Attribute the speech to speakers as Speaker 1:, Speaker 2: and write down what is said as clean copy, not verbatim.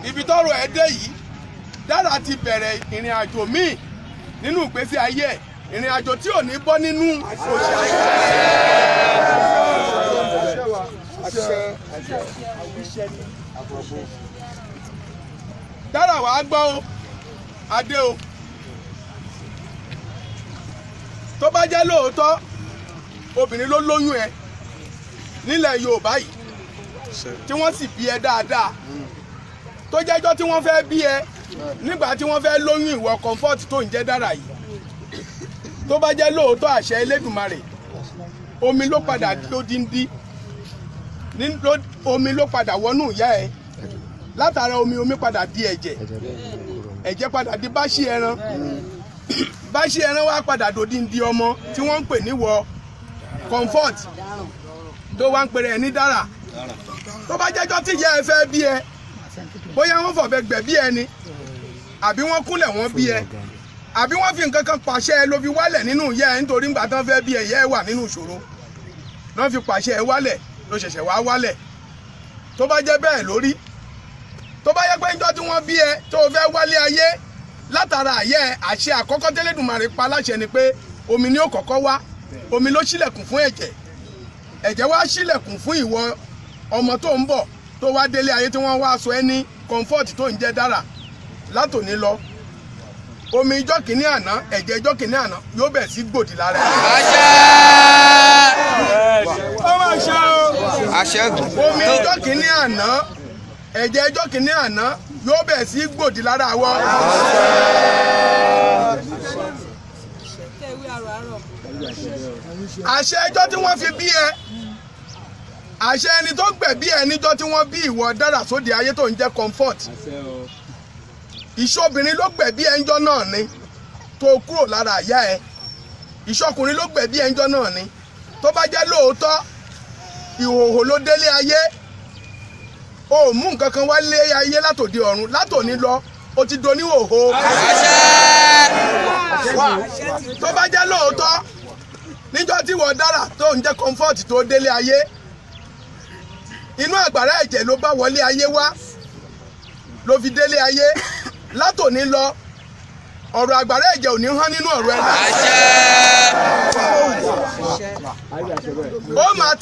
Speaker 1: Ibi tọ́rọ̀ ẹ dé yìí, Dára ti bẹ̀rẹ̀ ìrìn àjò míì nínú ìgbésí ayé ẹ̀, ìrìn àjò tí ò ní bọ́ nínú òṣì. Dára, wàá gbọ́ o, adé o. Tó bá jẹ́ lóòótọ́ obìnrin ló lóyún ẹ nílẹ̀ Yorùbá yìí, tí wọ́n sì bí ẹ dáadáa, tó jẹ́jọ́ tí wọ́n fẹ́ bí ẹ, nígbà tí wọ́n fẹ́ lóyún ìwọ Comfort tó ń jẹ́ Dára yìí, tó bá jẹ́ lóòótọ́, àṣẹ Elédùmarè, omi ló padà di odindi, omi ló padà wọnú ìyá ẹ. Látara omi, omi padà di ẹ̀jẹ̀, ẹ̀jẹ̀ padà di báṣí ẹran, báṣí ẹran wá padà dòdindi ọmọ tí wọ́n ń pè níwọ Comfort tó wá ń pèrè ẹ ní Dára. Tó bá jẹ́jọ́ tí ìyá ẹ fẹ́ bí ẹ, bóyá wọ́n fọ̀bẹ gbẹ̀bí ẹ ni, àbí wọ́n kúnlẹ̀ wọ́n bí ẹ, àbí wọ́n fi nǹkan kan pàṣẹ ẹ ló fi wálẹ̀ nínú ìyá ẹ, nítorí ńgbà tán fẹ́ bí ẹ, ìyá ẹ wà nínú ìṣòro, náà fi pàṣẹ ẹ wálẹ̀, ló ṣẹ̀ṣẹ̀ wá wálẹ̀. Tó bá jẹ́ bẹ́ẹ̀ lórí, tó bá yẹ pé níjọ́ tí wọ́n bí ẹ tó o fẹ́ wálé ayé, látara àyẹ́ ẹ, àṣẹ àkọ́kọ́ tẹ́lẹ̀dùmarè pa láṣẹ ni pé omi ni ó kọ́kọ́ wá. Omi ló ṣílẹ̀kùn fún ẹ̀jẹ̀, ẹ̀jẹ̀ wá ṣílẹ̀kùn fún ìwọ ọmọ tó ń bọ̀, tó wá délé ayé, tí wọ́n wá sọ ẹ́ ní Comfort tó ń jẹ́ Dára. Látòní lọ, omi ijọ́ kìíní àná, ẹ̀jẹ̀ ijọ́ kìíní àná yóò bẹ̀ sí gbòdì lára ẹ̀. Ó máa ṣe o.
Speaker 2: Àṣẹ́gun.
Speaker 1: Omi ijọ́ kìíní àná, ẹ̀jẹ̀ ijọ́ kìíní àná yóò bẹ̀ sí gbòdì lára àwọ̀. Àṣẹ ẹjọ́ tí wọ́n fi bí ẹ, àṣẹ ẹni tó gbẹ̀bí ẹ níjọ́ tí wọ́n bí ìwọ Dára sóde ayé tó ń jẹ́ Comfort, ìṣobìnrin ló gbẹ̀bí ẹ ńjọ́ náà ni tó kúrò lára àyà ẹ, ìṣọkùnrin ló gbẹ̀bí ẹ ńjọ́ náà ni. Tó bá jẹ́ lóòótọ́ ìhòòhò ló délé ayé, o ò mú nǹkan kan wá lé ayé látòdì ọ̀run, látòní lọ o ti doníhòòhò. Tó bá jẹ́ lóòótọ́ níjọ́ tí wọ́n Dára tó ń jẹ́ Comfort tó délé ayé, inú àgbàrá ẹ̀jẹ̀ ló bá wọlé ayé wá ló fi délé ayé, látòní lọ ọ̀rọ̀ àgbàrá ẹ̀jẹ̀ ò ní hán nínú ọ̀rọ̀ ẹ̀. Ó máa.